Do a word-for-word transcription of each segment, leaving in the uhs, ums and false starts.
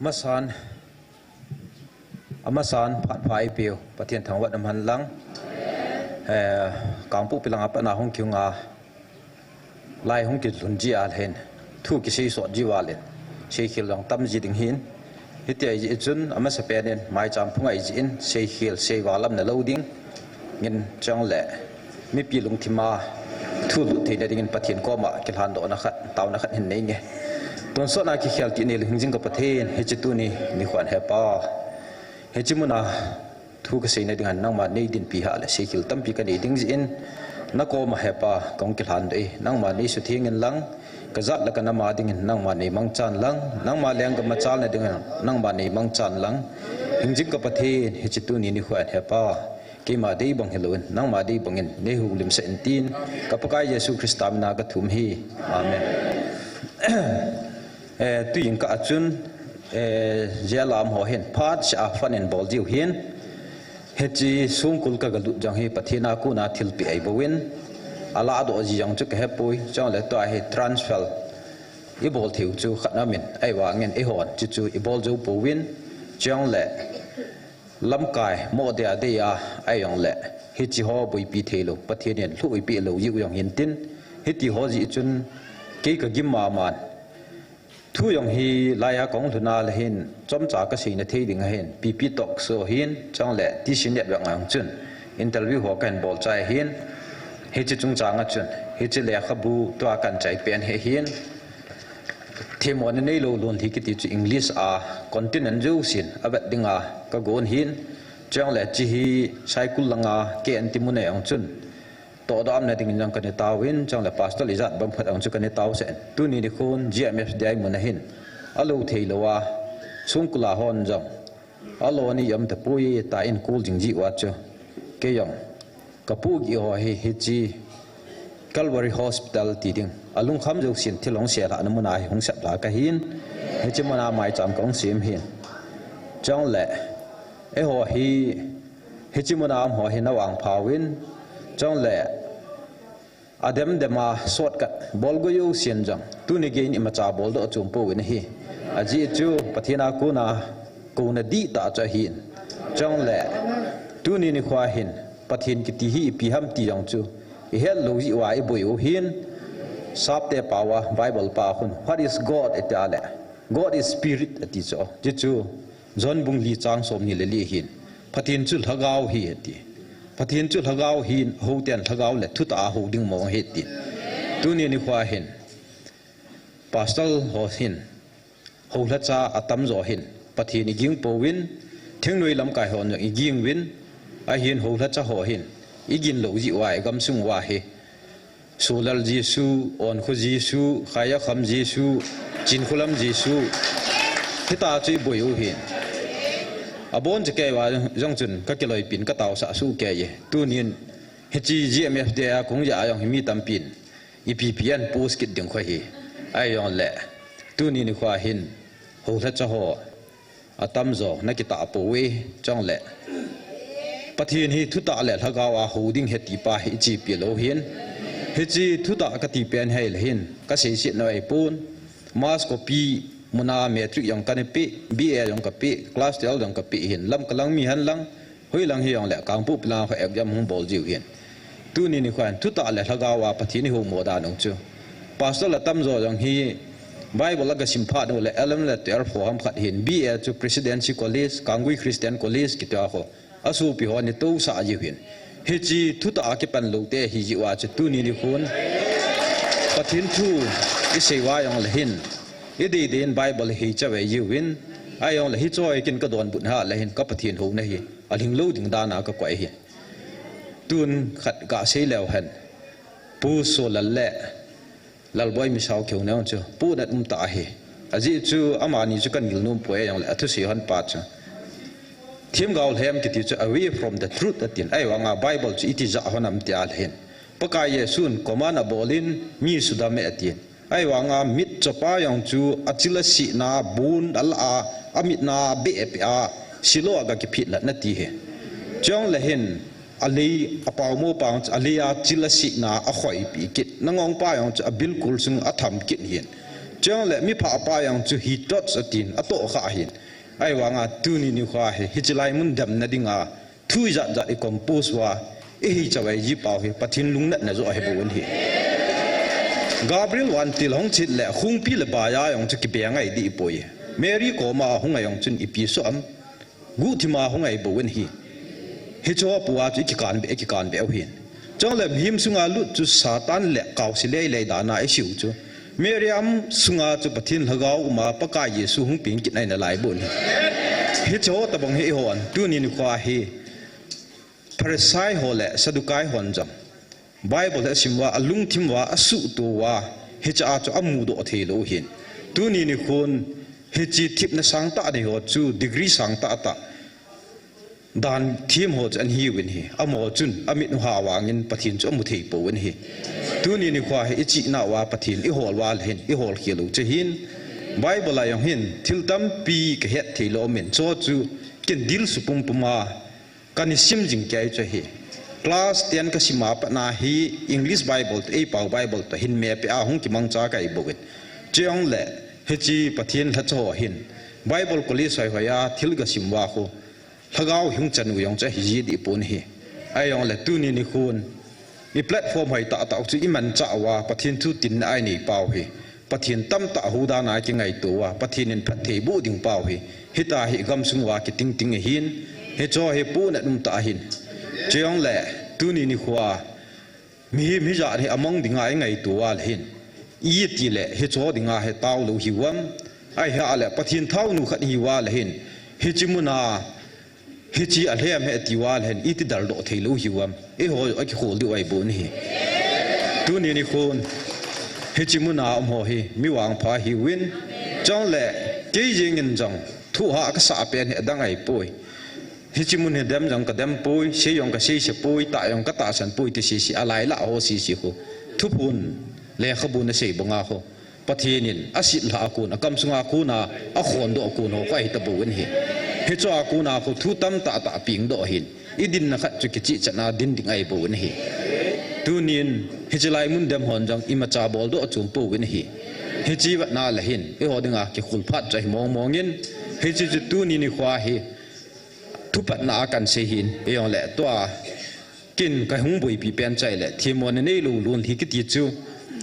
Amasan, amasan phat pha eipeu Pathen thangvah in umhen lang. Eh, Kangpokpi langa pat a hung kihunga lai hung kilhun ji a leh hin thu kisei sot ji uva leh seikhel jong tam ji ding ahin. Hitia ahi jeh chun amasapen in maicham phunga ahi jeh in seikhel seival lam nalou ding in chang le mipi lungthima thu lut theina dingin Pathen koma kilhandohna khat, taona khat hin nei nge. Tonsot a kikhel kit ni lhing jing ka Pathen, hiche tuni nikho a Hepa, hiche muna thu kaseina dinga nangma nei dinpi hah le seikhel tampi kanei ding jeh in, nakoma Hepa kahung kilhandoh e, nangma nei sutheng in lang, kajat le kanam a dingin nangma nei mangchan lang, nangma lenggam a chalna dingin nangma nei mangchan lang. Hingjing ka Pathen, hiche tuni nikho a Hepa, keima dei bang hilouvin, nangma dei bangin nei houlimsah in tin, ka Pakai Jesu Christa mina kathum ahi. Amen. Eh, tuin ka achun, eh, jeh a lam ho hin, phat seh a fan in bol diu hin, hiche songkul kagalut jong hi Pathen a kona thilpeh ahi bouvin, alah doh ji jong chu kahepoi, chule tua hi transfer ibol theiu chu khat aum in, ahivangin eihon chuchu ibol jou pouvin, chule lamkai mo dia dia ahijongle, hiche ho boipi theilou, Pathen in lhuh eipeh lou jiu jong hintin, hiti ho jeh chun, kei kagim maman, thu jong hilai a kahung lhun a leh hin, chomcha kaseina thei ding ahin, P P Talk Show hin, chule T C Network a jong chun, interview ho kahin bol chai ahin, hiche chungchang a chun, hiche lekhabu tua kahin chai pen hi ahin, themmona neilou lonlhi kiti chu English a continent jousen avet dinga kagon ahin, chule hiche hi Saikul langa K N T mun a jong chun tohdoh umna dingin jong kanei tauvin, chule pastor ijat bang phat jong chu kanei tausah in. Tuni nikhon G M F D I mun a hin alou theilou a, songkul a hon jong alo ni jom tapoi tia in kol jing jiu a chu, kei jong kapohgih ho hi hiche Calvary Hospital ti ding, alungkham jousen thil hung seilhahna muna hi hung seplha kahin, hiche muna maicham kahung sem ahin. Chule eiho hi hiche muna um ho hi navangphauvin, chule adem dem a shortcut bol goi jousen jong tuni geiyin imacha boldoh chom pouvin ahi. Ajeh chu Pathen a kona kouna dihtah chu ahin, chule tuni nikho a hin Pathen kiti hi ipi ham ti jong chu ihet lou jeh uva iboi u ahin, sapte pao a Bible pao khun, What is God? iti a leh, God is Spirit ati chu, chuchu John bung li chang somni le li ahin, Pathen chu lhagao ahi ati. Pathen chu lhagao ahin, houtoh in lhagao le thutah a hou ding mong ahi ati. Tuni nikho a hin pastor ho hin, houlhacha atamjo hin Pathen iging pouvin, thingnoi lamkai hon jong iging uvin, ahin houlhacha ho hin igin lou jeh uva igamsung uva hi Solal Jesu, Onkho Jesu, Khaijakham Jesu, Chinkholam Jesu, hitia chu iboi u ahin. Abon chekei uva jong chun kakiloipin kataosah soh kei e. Tunin hiche G M F D I a kahung jah a jong hi mi tampin ipi ipi in post kit ding kho ahi. Ahijongle tuni nikho a hin houlhacha ho atamjo nakitah pouve, chule Pathen hi thutah le lhagao a hou ding ahi ti pa hi ichepi lou ahin. Hiche thutah kati pen hi ahile hin kaseiset nau ahipon, mass copy muna matric jong kana peh, B A jong kapeh, class twelve jong kapeh ahin, lamka lang mi hen lang, hoilang hijongle Kangpokpi lang kho exam hung bol jiu ahin. Tuni nikho a hin thutah le lhagao a Pathen ihoumo dan u chu, pastor atamjo jong hi Bible aga sim phat uleh eleven le twelve ho ham khat ahin, B A chu Presidency College, Kanggui Christian College kiti a kho asopi hon atousah jiu ahin. Hiche thutah a kipan lou te ahi jeh uva chu tuni nikhon Pathen thu isei uva jongle hin, ideidei in Bible iheicha ve jiuvin, ahijongle hiche hi kin kadonbut hah le hin ka Pathen houna hi alhinglou ding dan a kakoi ahi. Tun khat kasei leu hen, Pu Solal le Lalboi Misao kihou nau chu pohnat umtah ahi. Ajeh chu amani chu kanel nom poi, ahijongle athusei hon pa chu, themgao lhem kiti chu away from the truth atin, ahivanga Bible chu iti jah hon am tia le hin, Pakai Jesun command abolin mi sudam e atin, ahivanga mitchopa jong chu achil asihna bun alah a, amitna abeh apeh a, Shiloh a aga kiphitlatna ti ahi. Chule hin alei apaomo pa jong chu alei a chil asihna akhoipi kit, nangongpa jong chu abilkol sung atham kit ahin. Chule mi phapa jong chu hi tot atin, atoh kha ahin. Ahivanga tuni nikho hi, hiche lai mun damna dinga, thu ijat jat i compose uva, i hicha uva iji pau hi, Pathen lungnatna joh ahi bou in ahi. Gabriel vantil hung chit le, hungpi le baiya jong chu kibe ngai dih poi. Mary koma hung a jong chun ipi soh am, guhthima hung ahi bou in ahi. Hiche ho pua chu i kikan be, i kikan be u ahin. Chule mihem sunga lut chu Satan le kaosi lei lei dan a i siu chu. Mariam sunga chu Pathen lhagao uma Pakai Jesu hung peng kit nai nalai bou ahi. Hiche ho tabang hi i hon, tuni nikho hi Pharisai ho le Sadukai hon jong Bible hi asim uva, alungthim uva, asuhto uva, hiche a chu amudoh thei lou ahin. Tuni nikhon, hiche thepna sangtah nei ho chu degree sangtah tah dan them ho chu ahin hiuvin ahi. Amaho chun amit u ha vangin Pathen chu amu thei pouvin ahi. Tuni nikho hi i chihna uva Pathen i hol uva le hin, i hol khel u chu ahin. Bible a jong hin, thil tampi ka het thei lou aum in, chu chu kin dil su pum pum a, ka ni sim jing kei chu ahi. Class ten ka sim a pat na hi English Bible toh, ei pau Bible toh, hin me pe a hung kimangcha ka hi bou in. Chule, hiche Pathen lhacha ho hin, Bible college hoi hoi a, thil ka sim uva khu, lhagao hung chan u jong chu ahi ji dih pon ahi. Ahijongle tuni nikhon, i platform hoi tah tah u chu i manchah uva, Pathen thu tinna a i nei pau hi. Pathen tamtah huhdan a kingaito uva, Pathen in phatthei boh ding pau hi. Hitia hi gamsung uva kiting ting ahin, hiche hi pohnat um tah ahin. Chujongle, tuni nikho a, mihem hijat hi amang dinga i ngaito uva le hin, iti le hiche dinga hi tao lou hiu vem. Ahile Pathen thaonu khat ihiuva le hin, hiche muna, hiche alhem hi atiuva le hin, iti daldoh thei lou hiu vem. Eiho akikhol diu ahi bou ahi. Tuni nikhon, hiche muna um ho hi, mi vangpha hiuvin. Chule, kei jeng in jong, thu ha kasah pen hi adang ahi poi. Hiche mun hi dem jong ka dem poi, sei jong ka sei se poi, tah jong ka tahsan poi, ti sese, alai lah ho sese khu. Thuphon, lekhabu na sei banga khu. Pathen in asit lhah a kon, akamsunga kon a, akhondoh a kon ho khu ahi ta bou ahi. Hiche a kon a khu thu tamtah tah pengdoh ahin. I dinna khat chu kichih chan a din ding ahi bou ahi. Tunin, hiche lai mun dem hon jong imacha boldoh chom pouvin ahi. Hiche vat na le hin, eiho dinga kikhol phat chu ahi mong mong in. Hiche chu tuni nikho hi, thupatna a kan sei hin, eijongle tua, kin ka hung boipi pen chu ahile, themmo na nei lou lon hi kiti chu,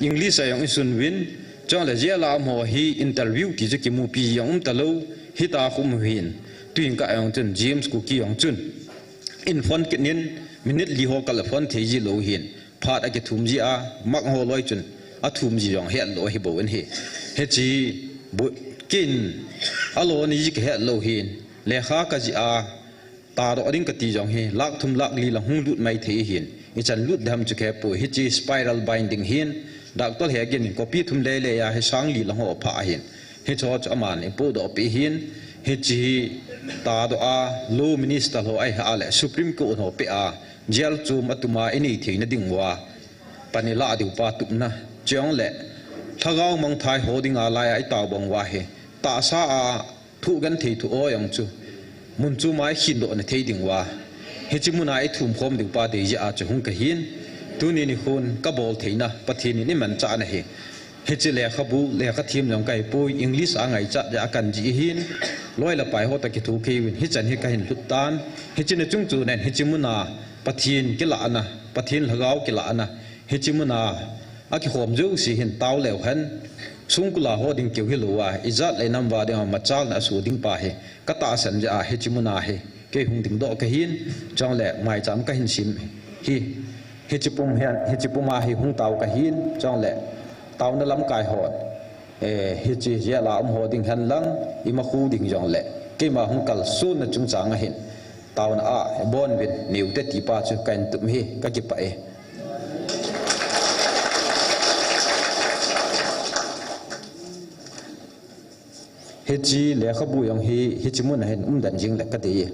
English a jong i sun uvin, chule jail a um ho hi interview ti chu kimupi jong um talou, hitia khu um u hin, tuin ka jong chun, James Kuki jong chun, in phone kit in, minute li ho kal a phone thei ji lou hin, phat akithum ji a, mak ho loi chun, athum ji jong het lou ahi bou ahi. Hiche, bou, kin, alo ni ji ka het lou hin, lekha ka jih a, tadoh ding kati jong hi, lakh thum lakh li lang hung lut mai thei ahin, ichan lut dem chu khe poi, hiche spiral binding hin, doctor he gin in copy thum lele a hi sang li lang ho pha ahin, hiche ho chu aman eipohdoh peh ahin, hiche hi tadoh a, law minister ho ahile, Supreme Court ho peh a, jail chom a tuma i nei theina ding uva, pan i lah diu pa tupna, chujongle, lhagao mangthai ho dinga lai a i tao bang uva hi, tahsa a, thu genthei thu o jong chu, mun chom a i khindoh na thei ding uva, hiche muna i thum khom diu pa dei jeh a chu hung ka hin, tuni nikhon ka bol theina, Pathen in i manchah na hi, hiche lekhabu, lekha them jong ka hi poi, English a ngaichat jeh a kan jih ahin, loi le pai ho toh kitho kei uvin, hichan hi ka hin lhut tan, hiche na chung chu nen, hiche muna, Pathen kilahna, Pathen lhagao kilahna, hiche muna, akikhom jouse hin tao leu hen, songkul a ho ding keu hilou a, ijat le inam uva dinga machalna aso ding pa hi, ka tahsan jeh a hiche muna hi, kei hung dingdoh ka hin, chule maicham ka hin sim hi, hiche pum hin, hiche puma hi hung tao ka hin, chule taona lamkai hon, eh, hiche jail a um ho ding hen lang, ima khu ding jongle, keima hung kalsonna chungchang a hin, taona a, bon uvin, neiute ti pa chu ka hin tup hi, ka kipah e. Hiche lekhabu jong hi, hiche mun a hin um den jing le ka dei e.